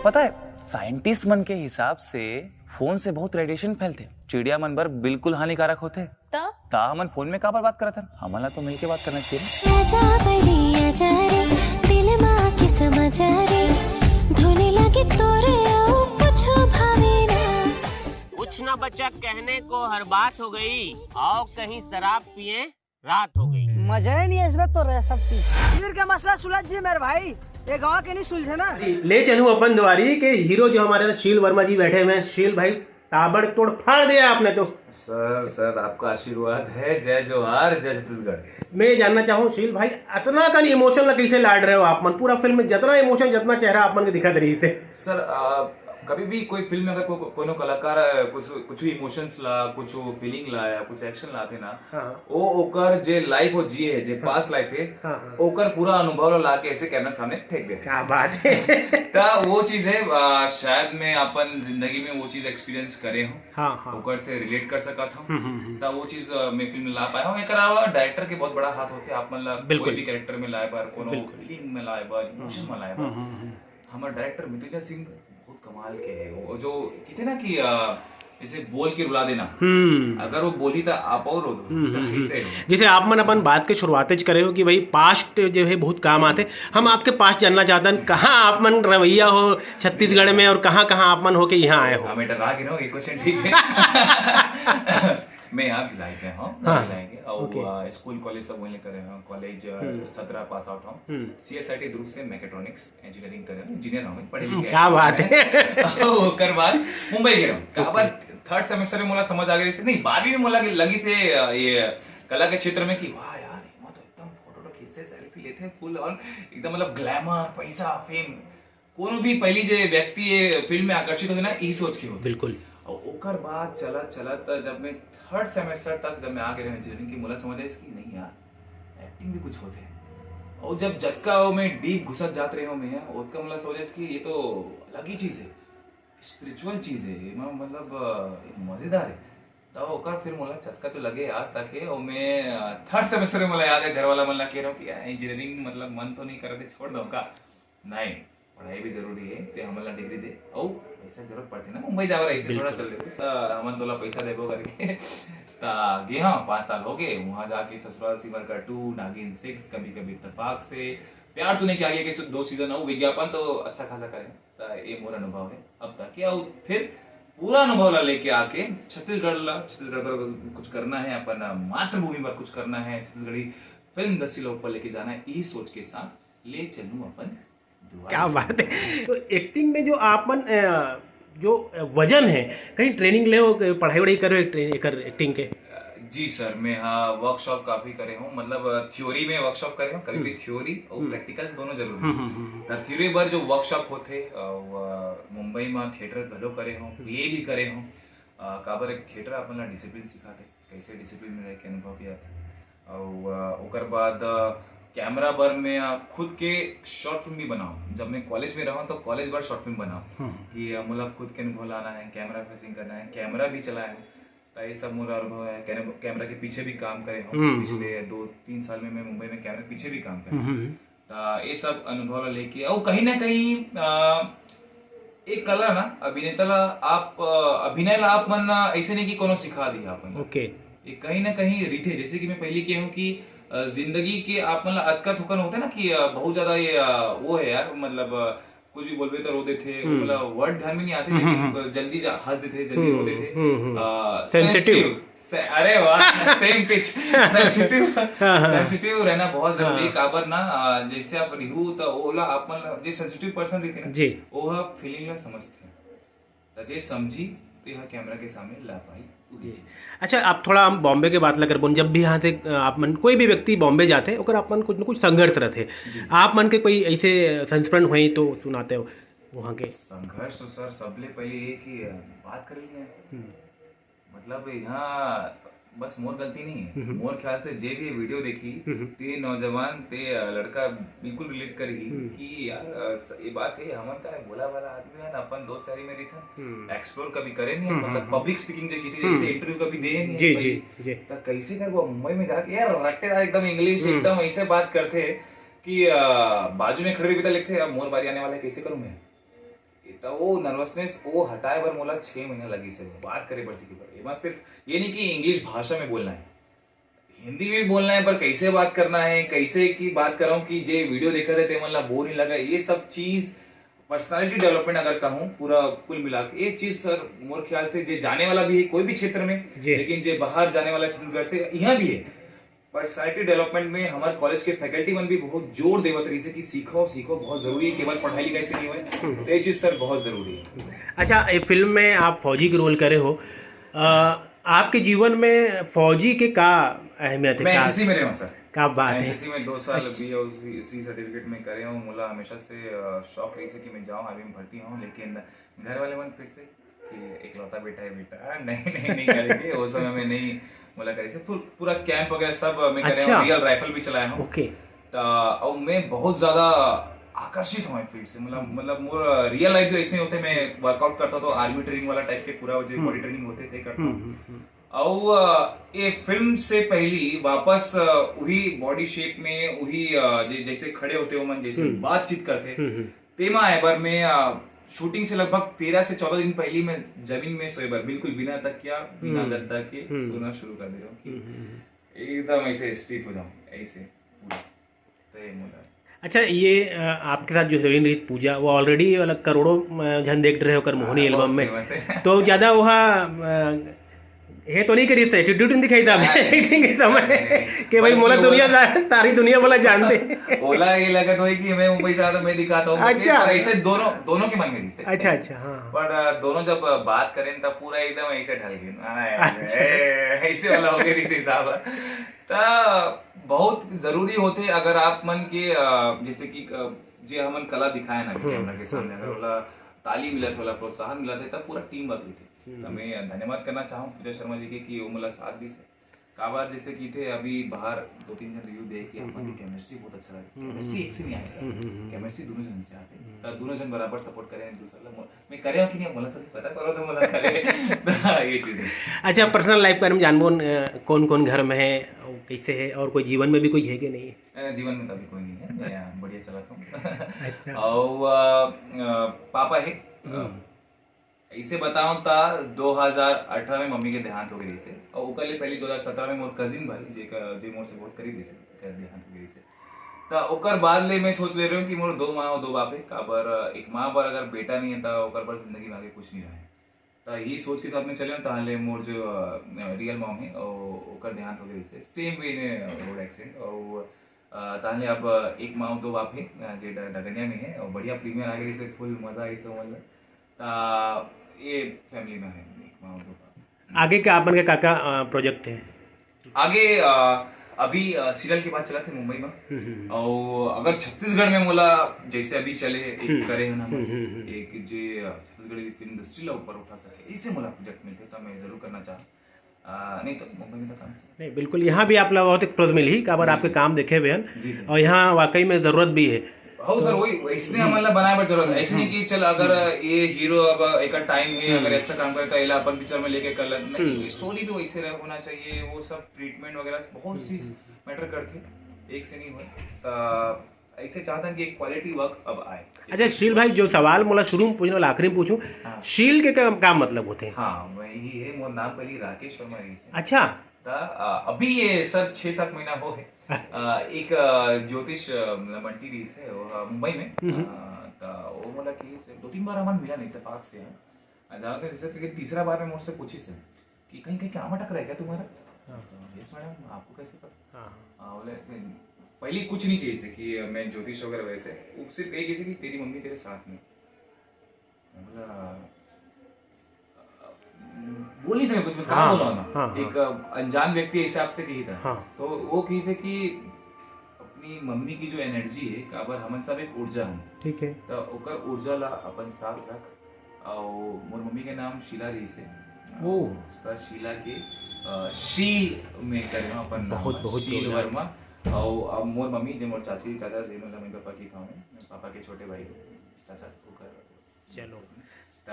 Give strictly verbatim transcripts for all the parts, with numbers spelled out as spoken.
पता है, साइंटिस्ट मन के हिसाब से फोन से बहुत रेडिएशन फैलथे, चिड़िया मन बर बिल्कुल हानिकारक होथे। त? त हमन फोन में काबर बात करत हन? हमन ला तो मिलके बात करना चाहिए। आजा बड़ी आजा रे, दिल मा के समा जा रे, धुन लगे तोरे अउ कुछ भावे ना। कुछ ना बचा कहने को, हर बात हो गई। आओ कहीं शराब पिए, रात हो गई। मजा ही नहीं है इसमें तो रह सकती। फिर का मसला सुलझ जी मेरे भाई, ये गाँव के नहीं सुलझे ना। ले चलूं अपन दुआरी के हीरो जो हमारे साथ शील वर्मा जी बैठे हुए हैं। शील भाई, ताबड़तोड़ फाड़ दिया आपने तो। सर, सर, आपका आशीर्वाद है। जय जोहार, जय छत्तीसगढ़। मैं ये जानना चाहूँ शील भाई, अतना कन इमोशन ला कैसे लाड़ रहे हो आप मन? पूरा फिल्म में जितना इमोशन, जितना चेहरा आप मन के दिखत रही थे। सर, आ, कभी भी कोई फिल्म में अगर को, को, कोनो कलाकार, आ, कुछ, कुछ इमोशंस ला, कुछ फीलिंग ला या कुछ एक्शन लाथे ना, हाँ। वो ओकर जे लाइफ वो जिए है, जे हाँ। पास्ट लाइफ है, हाँ, हाँ। ओकर पूरा अनुभव ला लाके ऐसे कैमरा सामने फेंक देथे। क्या बात है। त वो चीज है, आ, शायद मैं अपन जिंदगी में वो चीज एक्सपीरियंस करे हूँ, हाँ, हाँ। ओकर से रिलेट कर सकत हूँ। हम्म, हम्म, हम्म। त वो चीज, आ, मैं फिल्म में ला पाया हूँ। एकर अलावा डायरेक्टर के बहुत बड़ा हाथ होथे, आप मन ला बिल्कुल। कोई भी कैरेक्टर में लाए बर, कोनो बिल्कुल। फीलिंग में लाए बर, इमोशन में लाए बर। हम्म, हम्म, हम्म। हमारे डायरेक्टर मृत्युंजय सिंह बहुत कमाल के है। वो जो कहते ना कि, आ, जैसे बोल के रुला देना, हम्म। अगर वो बोली तो आप और रो दो। हम्म, हम्म, हम्म। ऐसे हो। जैसे आप मन अपन बात के शुरुआत ज करे हो कि भाई पास्ट जो है बहुत काम आते, हम आपके पास्ट जानना चाहते हैं, कहाँ आप मन रवैया हो छत्तीसगढ़ में और कहाँ कहाँ आप मन होके यहाँ आए हो? हाँ, मैं डरा गया हूँ, ये क्वेश्चन ठीक है। मैं यहाँ भिलाई गया हूँ, हाँ। भिलाई गया। और, ओके। आ, स्कूल कॉलेज सब वहीं करे हूँ, कॉलेज, आ, हम्म। सत्रह पास आउट हूँ। हम्म। सीएसआईटी दुर्ग से मैकेट्रॉनिक्स इंजीनियरिंग करे हूँ, इंजीनियर हूँ मैं, पढ़े हम्म, लिखे क्या आदमी बात हूँ मैं। है। ओकर बाद मुंबई गए हूँ। काबर ओके। थर्ड सेमेस्टर में मोला समझ आ गई से, नहीं, बारहवीं में मोला लगी से, आ, ये कला के क्षेत्र में कि वाह यार, ये तो एकदम फोटो वोटो खींचते, सेल्फी लेते, फुल ऑन एकदम, मतलब, ग्लैमर, पैसा, फेम। कोनो भी पहली जे व्यक्ति ये फील्ड में आकर्षित होथे ना, यही सोच के होथे। बिल्कुल। और ओकर बाद चलत चलत जब मैं थर्ड सेमेस्टर तक जब मैं आ गए इंजीनियरिंग की, मोला समझ आइस कि नहीं यार, एक्टिंग भी कुछ होथे। और जब जतका वो मैं डीप घुसत जात रहे हूँ मैं, ओतका मोला समझ आइस कि ये तो अलग ही चीज़ है, स्पिरिचुअल चीज़ है, ये म-, मतलब, अ, ये मज़ेदार है। तब ओकर फिर मोला चस्का तो लगे आज तक है। और मैं, अ, थर्ड सेमेस्टर में मोला याद है, घर वाला मन ला कह रहा हूँ कि यार, इंजीनियरिंग, मतलब, मन तो नहीं कर रहे, छोड़ दो का। नहीं, पढ़ाई भी जरूरी है, ते हमन ला डिग्री दे, अउ पैसा जरूरत पड़थे ना, मुंबई जावर ऐसे थोड़ा बिल्कुल। चल देते, त हमन तोला पैसा देबो करके। त गे हाँ, पाँच साल हो गए, वहाँ जाके ससुराल सिमर का टू, नागिन सिक्स, कभी कभी इत्तेफाक से, प्यार तूने क्या किया के दो सीजन, अउ विज्ञापन तो अच्छा खासा करे। त ये मोर अनुभव है अब तक के, अउ फिर पूरा अनुभव ला लेके आके छत्तीसगढ़ ला, छत्तीसगढ़ पर कुछ करना है, अपन मातृभूमि पर कुछ करना है, छत्तीसगढ़ी फिल्म इंडस्ट्री ला ऊपर लेके जाना है, यही सोच के साथ ले चलूं अपन दुआरी। क्या बात है। तो एक्टिंग में जो आप मन, अ, जो वजन है, कहीं ट्रेनिंग ले हो, पढ़ाई वढ़ाई करे हो एक ट्रे-, एकर एक्टिंग के? जी सर, मैं हाँ वर्कशॉप काफ़ी करे हूँ, मतलब थ्योरी में वर्कशॉप करे हूँ, कभी भी हम्म। थ्योरी और हम्म। प्रैक्टिकल दोनों जरूरी हम्म, है। हम्म, हम्म, हम्म। त थ्योरी बर जो वर्कशॉप होथे, अ, वो, अ, मुंबई में थिएटर घलो करे हूँ, हम्म। प्ले भी करे हूँ। अ, काबर एक थिएटर अपन ला डिसिप्लिन सिखाथे, कैसे डिसिप्लिन में रह के अनुभव किया था। और, अ, ओकर बाद, अ, कैमरा बर में, अ, खुद के शॉर्ट फिल्म भी बनाऊँ। जब मैं कॉलेज में रहूँ तो कॉलेज बर शॉर्ट फिल्म बनाऊँ हम्म। कि, अ, मोला खुद के अनुभव लाना है, कैमरा फेसिंग करना है, कैमरा भी चलाए हूँ। त ये सब मोर अनुभव है। कैम-, कैमरा के पीछे भी काम करे हूँ। हम्म, हम्म। पिछले दो तीन साल में मैं मुंबई में कैमरा के पीछे भी काम करे हम्म, हूँ। हम्म। त ये सब अनुभव ला लेके, और कहीं ना कहीं, अ, एक कला ना, अभिनेता ला आप, अ, अभिनय ला आप मन ना ऐसे नहीं कि कोनो सिखा दिया आप मन ला। ओके। ये कहीं ना कहीं रीत है, जैसे कि मैं पहले कहे हूँ कि, अ, जिंदगी के आप मन ला अतका थोकन होता है ना कि, अ, बहुत ज्यादा ये, अ, वो है यार, मतलब, अ, कुछ भी बोलबे तो रो देथे, हम्म। मतलब वर्ड ध्यान में नहीं आते, हम्म, लेकिन हम्म। जल्दी जा-, हंस देथे, जल्दी रो हम्म, देथे। हम्म, हम्म। अ, सेंसिटिव। सेंसिटिव। से-, अरे वाह, सेम पिच। सेंसिटिव, हाँ, हाँ। सेंसिटिव रहना बहुत जरूरी है। हाँ। काबर ना, अ, जैसे आप रिहू तो ओला आप मन ला, जे सेंसिटिव पर्सन रहिथे ना, जी। वो ह फीलिंग ला समझथे। त जे समझी, ते ह कैमरा के सामने ला पाई, उही जी। चीज। अच्छा, आप थोड़ा हम बॉम्बे के बात ला करबोन, जब भी यहाँ से, अ, आप मन, कोई भी व्यक्ति बॉम्बे जाथे, ओकर आप मन कुछ न कुछ संघर्ष रहथे। जी। आप मन के कोई ऐसे संस्मरण होई तो सुनाते हो वहाँ के? संघर्ष तो सर, सबले पहले ये कि, अ, बात कर लिया है। हम्म। मतलब, यहाँ बस मोर गलती नहीं है। हम्म। मोर ख्याल से जे भी ये वीडियो देखी, हम्म। ते नौजवान, ते, अ, लड़का बिल्कुल रिलेट करही हम्म। कि यार, अ, स-, ये बात है, हमन का है, भोला भाला आदमी है ना, अपन दोस्त यारी में रहिथन, हम्म। एक्सप्लोर कभी करे नहीं, हम्म, मतलब, हम्म, पब्लिक स्पीकिंग जे की थी, हम्म। जैसे इंटरव्यू कभी दे नहीं जी, है जी, भाई। जी। त कैसे करबो मुंबई में जाके? यार, रट्टेदार एकदम इंग्लिश, हम्म। एकदम ऐसे बात करथे कि, अ, बाजू में खड़े भी तो लिखते, "अब मोर बारी आने वाला है, कैसे करूँ मैं?" ये त त वो नर्वसनेस वो हटाए बर मोला छह महीना लगिस हे, बात करे बर सीखे बर। एमा सिर्फ ये नहीं कि इंग्लिश भाषा में बोलना है, हिंदी में भी बोलना है, पर कैसे बात करना है, कैसे की बात कर रहा हूँ कि जे वीडियो देखत हे ते मन ला बोर नहीं लगा, ये सब चीज पर्सनालिटी डेवलपमेंट अगर कहूँ पूरा कुल मिला के, ये चीज सर मोर ख्याल से जे जाने वाला भी है कोई भी क्षेत्र में, जी। लेकिन जे बाहर जाने वाला छत्तीसगढ़ से यहाँ भी है, पर्सनालिटी डेवलपमेंट में हमारे कॉलेज के फैकल्टी मन भी बहुत जोर देवत रहिस हे कि सीखो, सीखो, बहुत जरूरी है, केवल पढ़ाई लिखाई से नहीं होए। हम्म। तो ये चीज सर बहुत जरूरी है। अच्छा, ये फिल्म में आप फौजी के रोल करे हो, अ, आपके जीवन में फौजी के का अहमियत है? मैं का, एनसीसी में रहे हूँ सर। क्या बात है? एनसीसी में दो साल बी और सी सर्टिफिकेट में करे हूँ। मोला हमेशा से अ, शौक रहिस हे कि मैं जाऊँ, आर्मी में भर्ती हूँ, लेकिन घर वाले मन फिर से कि इकलौता बेटा है बेटा, नहीं नहीं नहीं करेंगे। वो समय में नहीं, मोला करिस हे। पूरा कैंप वगैरह सब मैं करे अच्छा। हूँ, रियल राइफल भी चलाया हूँ। ओके। त और मैं बहुत ज्यादा आकर्षित हूँ फील्ड से, मतलब मतलब मोर रियल लाइफ भी ऐसे नहीं होते। मैं वर्कआउट करता तो आर्मी ट्रेनिंग वाला टाइप के पूरा जो हम्म। बॉडी ट्रेनिंग होते थे करता हम्म, हूँ। हम्म, हम्म। और अ, ये फिल्म से पहली वापस अ, वही बॉडी शेप में वही अ, जे- जैसे खड़े होते हो मन जैसे हम्म। बातचीत करते हम्म, हम्म। तेमा आए बर मैं अ, शूटिंग से लगभग तेरह से चौदह दिन पहली मैं जमीन में सोए बर बिल्कुल बिना तकिया बिना हम्म। गद्दा के हम्म। सोना शुरू कर दे रहा हूँ कि हम्म, हम्म, हम्म। एकदम ऐसे स्टिफ हो जाऊँ ऐसे पूरा। तो ये मोला अच्छा, ये अ, आपके साथ जो हीरोइन रही पूजा, वो ऑलरेडी वाला करोड़ों अ, झन देख रहे हो कर मोहनी हाँ, एल्बम बहुत में, famous है। तो ज्यादा वहाँ अ, ये तो नहीं करी था, एटीट्यूड नहीं दिखाई था नहीं, एक्टिंग के नहीं, समय नहीं, नहीं। कि भाई बस मोला वो- दुनिया जा- सारी दुनिया बोला जानते। ओला ये लगत होई कि मैं मुंबई से आता मैं दिखाता हूँ अच्छा। पर ऐसे दोनों दोनों के मन में रहिस हे। अच्छा अच्छा, हाँ। पर अ, दोनों जब अ, बात करें तब पूरा एकदम ऐसे ढल गए। हाँ, अच्छा। ऐसे ऐसे वाला हो गया इस हिसाब से। त बहुत जरूरी होते अगर आप मन के अ, जैसे कि अ, जे हमन कला दिखाए ना हम्म, कैमरा के सामने हम्म, अगर ओला ताली मिलत होला प्रोत्साहन मिलत हे तब पूरा टीम वर्क रहिथे। हम्म। त मैं धन्यवाद करना चाहूँ पूजा शर्मा जी के कि वो मोला साथ दीस हे। काबर जैसे कि थे अभी बाहर दो तीन जन रिव्यू दे कि आप मन हम्म। की केमिस्ट्री बहुत अच्छा लगे। हम्म, केमिस्ट्री हम्म। एक से नहीं आए सर। हम्म, हम्म, हम्म। केमिस्ट्री दोनों जन से आते। हम्म। त दोनों जन बराबर सपोर्ट करें एक दूसरे ला। मो- मैं करे हूँ कि नहीं मोला करे। ये चीज है। अच्छा, पर्सनल लाइफ के बारे में जानबो न, अ, कौन कौन घर में है, और कैसे है, और कोई जीवन में भी कोई है कि नहीं? अ, जीवन में तो अभी कोई नहीं है, मैं यहाँ बढ़िया चलाता हूँ। अच्छा। और अ, अ, पापा है। हम्म। इसे बताऊं ता दो हज़ार अठारह में मम्मी के देहांत हो गई से, और ओकर ले पहले दो हज़ार सत्रह में मोर कजिन भाई जे का जे मोर से बहुत करीब रहिसे कर देहांत हो गई से। त ओकर बाद ले मैं सोच ले रहे हूँ कि मोर दो माँ और दो बाप है। काबर एक माँ बर अगर बेटा नहीं है त ओकर बर जिंदगी में आगे कुछ नहीं रहे। त यही सोच के साथ में चले हूँ। ताहले मोर जो रियल मॉम है ओ- ओकर देहांत हो गई से सेम वे ने रोड एक्सीडेंट। और अ, ताहले अब एक माँ और दो बाप है अ, जे ड- डगनिया में है और बढ़िया प्रीमियर आ गई से फुल मजा आई से मतलब। त ये फैमिली में है एक माँ और दो बाप। आगे का आपन के का का प्रोजेक्ट है? आगे अ, अभी सीरियल के बाद चला थे मुंबई में। हम्म, हम्म। और अगर छत्तीसगढ़ में मोला जैसे अभी चले एक हम्म। करे है ना हम्म, हम्म, हम्म। एक जे अ, छत्तीसगढ़ की फिल्म इंडस्ट्री ला ऊपर उठा सके इसे मोला प्रोजेक्ट मिलते तो मैं जरूर करना चाहूँ। अ, नहीं तो मुंबई में तो काम नहीं, बिल्कुल, यहाँ भी आप लोग बहुत एक प्रद मिली काबर जी, आपके जी। काम देखे हुए हैं। जी सर। और यहाँ वाकई में जरूरत भी है। हो सर वही इसने हमन ला बनाए बर जरूरत है ऐसे नहीं कि चल अगर ये हीरो अब एक टाइम है अगर अच्छा काम करे तो एला अपन पिक्चर में लेके कर ले नहीं हम्म। स्टोरी भी वैसे रह- होना चाहिए। वो सब ट्रीटमेंट वगैरह बहुत चीज मैटर करते एक से नहीं हुए। तो ऐसे चाहता कि एक क्वालिटी वर्क अब आए। अच्छा शील भाई, जो सवाल मोला शुरू में पूछना वाला आखिरी में पूछूं, हाँ। शील के का, का मतलब होते हैं? हाँ वही है मोर नाम पहले राकेश वर्मा रही से। अच्छा। त अ, अभी ये सर छः सात महीना हो है। अ, एक अ, ज्योतिष अ, मतलब मंटी रही से वो, अ, मुंबई में। हम्म। अ, त वो मोला कि से दो तीन बार हमन मिला नहीं इत्तेफाक से हैं। अ, ज्यादातर रिसर्च करके तीसरा बार में मुझसे पूछी से कि कहीं कहीं क्या मटक रहा है क्या तुम्हारा? हाँ। तो, यस मैडम, आपको कैसे पता? हाँ। हाँ, बोले पहले कुछ नहीं कही से कि मैं ज्योतिष वगैरह वैसे। वो सिर्फ यही कही से कि तेरी मम्मी तेरे साथ में। मैं बोला बोल नहीं सकते कुछ, मैं कहाँ हाँ, बोला हूँ मैं? हाँ, हाँ। एक अ, अनजान व्यक्ति ऐसे आपसे कही था। हाँ। तो वो कही से कि अपनी मम्मी की जो एनर्जी है काबर हमन सब एक ऊर्जा है। ठीक है। तो ओकर ऊर्जा ला अपन साथ रख। और मोर मम्मी के नाम शीला रही से। ओ। उसका शीला के अ, शील में करे हम अपन नाम बहुत, ला। बहुत शील जोरदार। वर्मा। और अब मोर मम्मी जे मोर चाची चाचा जे मतलब मेरे पापा की था, पापा के छोटे भाई चाचा ओकर। चलो। त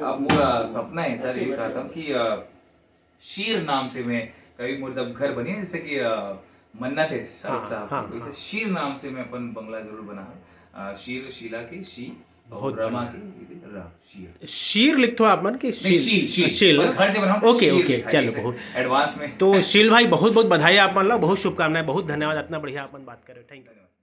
अब मोर सपना है सर ये कहता हूँ कि अ, शीर नाम से मैं कभी मोर जब घर बनी है जैसे कि अ, मन्नत है शाहरुख हाँ, साहब हाँ, की, वैसे हाँ। शीर नाम से मैं अपन बंगला जरूर बना। अ, शीर शीला के शी बहुत और रमा बढ़िया। के शीर लिखथो आप मन के? शील। शील, शील। शील। घर से बनाओ तो ओके, शील ओके, लिखाई चलो, बहुत। एडवांस में तो शील भाई, बहुत बहुत बधाई आप मन ला, बहुत शुभकामनाएं, बहुत धन्यवाद, इतना बढ़िया आप मन बात करे। Thank you.